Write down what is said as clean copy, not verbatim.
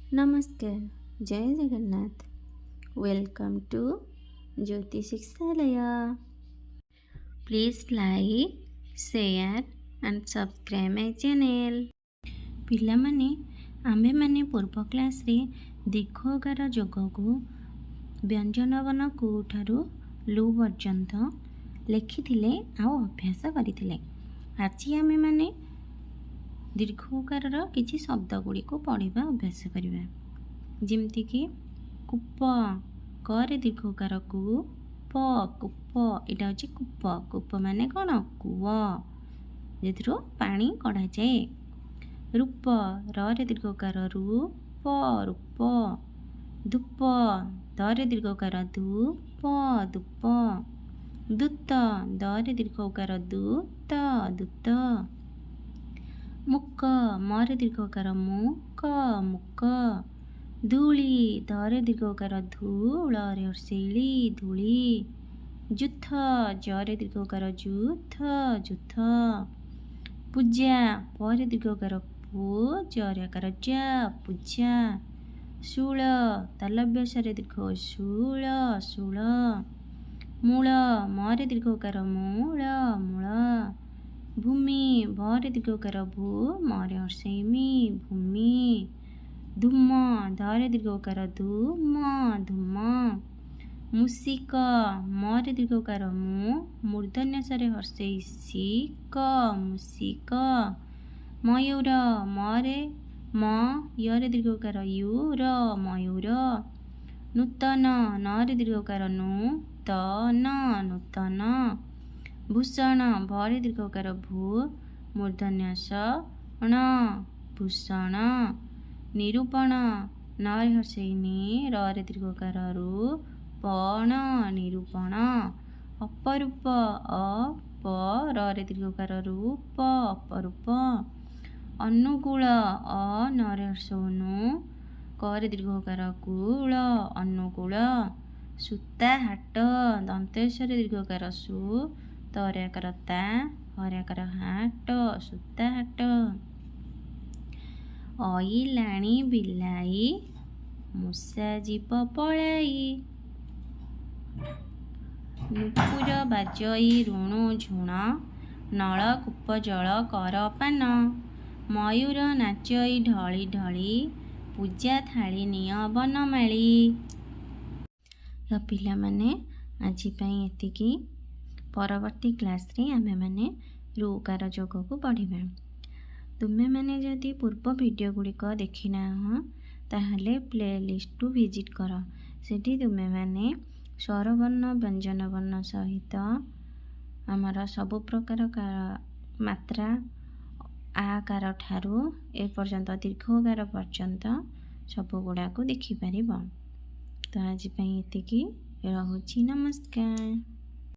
ନମସ୍କାର, ଜୟ Jagannath. Welcome to Jyoti Shikshalaya. Please like, share and subscribe my channel. ପିଲାମାନେ, ଆମ୍ଭେମାନେ ପୂର୍ବ କ୍ଲାସ୍ରେ ଦୀର୍ଘ ଯୋଗକୁ ବ୍ୟଞ୍ଜନ ବର୍ଣ୍ଣ କୁ ଠାରୁ ଲୁ ପର୍ଯ୍ୟନ୍ତ ଲେଖିଥିଲେ ଆଉ ଅଭ୍ୟାସ କରିଥିଲେ। ଆଜି ଆମେମାନେ ଦୀର୍ଘ ଉକାରର କିଛି ଶବ୍ଦ ଗୁଡ଼ିକୁ ପଢ଼ିବା ଅଭ୍ୟାସ କରିବା, ଯେମିତିକି କୂପ। କରେ ଦୀର୍ଘ ଉକାର କୁ ପ, କୂପ। ଏଇଟା ହେଉଛି କୂପ। କୂପ ମାନେ କ'ଣ? କୂଅ, ଯେଉଁଥିରୁ ପାଣି କଢ଼ାଯାଏ। ରୂପ। ରରେ ଦୀର୍ଘ ଉକାର ରୁ ପ, ରୂପ। ଧୂପ। ଦରେ ଦୀର୍ଘ ଉକାର ଧୁ ପ, ଧୂପ। ଦୂତ। ଦରେ ଦୀର୍ଘ ଉକାର ଦୁ ତ, ଦୂତ। ମୂକ। ମରେ ଦୀର୍ଘ ଉକାର ମୁ କ, ମୂକ। ଧୂଳି। ଧରେ ଦୀର୍ଘ ଉକାର ଧୁ, ଳରେ ହର୍ଷେଇ, ଧୂଳି। ଯୂଥ। ଜରେ ଦୀର୍ଘ ଉକାର ଜୁ ଥ, ଯୂଥ। ପୂଜା। ପରେ ଦୀର୍ଘ ଉକାର ପୁ, ଜରେ ଆକାର ଜା, ପୂଜା। ଶୂଳ। ତାଲବ୍ୟ ଶରେ ଦୀର୍ଘ ଶୂଳ, ଶୂଳ। ମୂଳ। ମରେ ଦୀର୍ଘ ଉକାର ମୂଳ, ମୂଳ। ଭୂମି। ଭରେ ଦୀର୍ଘ ଉକାର ଭୂ, ମରେ ହର୍ଷେଇ ମି, ଭୂମି। ଧୂମ। ଧରେ ଦୀର୍ଘ ଉକାର ଧୁ ମ, ଧୂମ। ମୂଷିକ। ମରେ ଦୀର୍ଘ ଉକାର ମୁ, ମୂର୍ଦ୍ଧନ୍ୟ ସରେ ହର୍ଷେଇ ସି କ, ମୂଷିକ। ମୟୂର। ମରେ ମ, ୟରେ ଦୀର୍ଘ ଉକାର you ର, ମୟୂର। ନୂତନ। ନରେ ଦୀର୍ଘ ଉକାର ନୁ ତ ନ, ନୂତନ। ଭୂଷଣ। ଭରେ ଦୀର୍ଘ ଉକାର ଭୂ, ମୂର୍ଦ୍ଧନ୍ୟ ସ ଣ, ଭୂଷଣ। ନିରୂପଣ। ନରେ ହର୍ଷେଇ ନି, ରରେ ଦୀର୍ଘ ଉକାର ରୁ ପ ଣ, ନିରୂପଣ। ଅପରୂପ। ଅ ପ, ରରେ ଦୀର୍ଘ ଉକାର ରୁ ପ, ଅପରୂପ। ଅନୁକୂଳ। ଅ ନରେ ହର୍ଷଉ ନୁ, କରେ ଦୀର୍ଘ ଉକାର କୁଳ, ଅନୁକୂଳ। ସୂତାହାଟ। ଦନ୍ତେଶ୍ୱରେ ଦୀର୍ଘ ଉକାର ସୁ, ତରେ ଆକାର ତା, ହରେ ଆକାର ହାଟ, ସୂତାହାଟ। ଅଇଲାଣି ବିଲାଇ, ମୂଷା ଯିବ ପଳାଇ। ନୂପୁର ବାଜଇ ରୁଣୁ ଝୁଣ, ନଳକୂପ ଜଳ କର ପାନ। ମୟୂର ନାଚଇ ଢଳି ଢଳି, ପୂଜା ଥାଳି ନିଅ ବନମାଳୀ। ତ ପିଲାମାନେ, ଆଜି ପାଇଁ ଏତିକି। ପରବର୍ତ୍ତୀ କ୍ଲାସ୍ରେ ଆମ୍ଭେମାନେ ଋକାର ଯୋଗକୁ ପଢ଼ିବା। ତୁମେମାନେ ଯଦି ପୂର୍ବ ଭିଡ଼ିଓ ଗୁଡ଼ିକ ଦେଖିନାହଁ, ତାହେଲେ ପ୍ଲେ ଲିଷ୍ଟକୁ ଭିଜିଟ୍ କର। ସେଠି ତୁମେମାନେ ସ୍ୱରବର୍ଣ୍ଣ, ବ୍ୟଞ୍ଜନ ବର୍ଣ୍ଣ ସହିତ ଆମର ସବୁ ପ୍ରକାର ମାତ୍ରା ଆକାର ଠାରୁ ଏ ପର୍ଯ୍ୟନ୍ତ ଦୀର୍ଘକାର ପର୍ଯ୍ୟନ୍ତ ସବୁଗୁଡ଼ାକୁ ଦେଖିପାରିବ। ତ ଆଜି ପାଇଁ ଏତିକି ରହୁଛି। ନମସ୍କାର।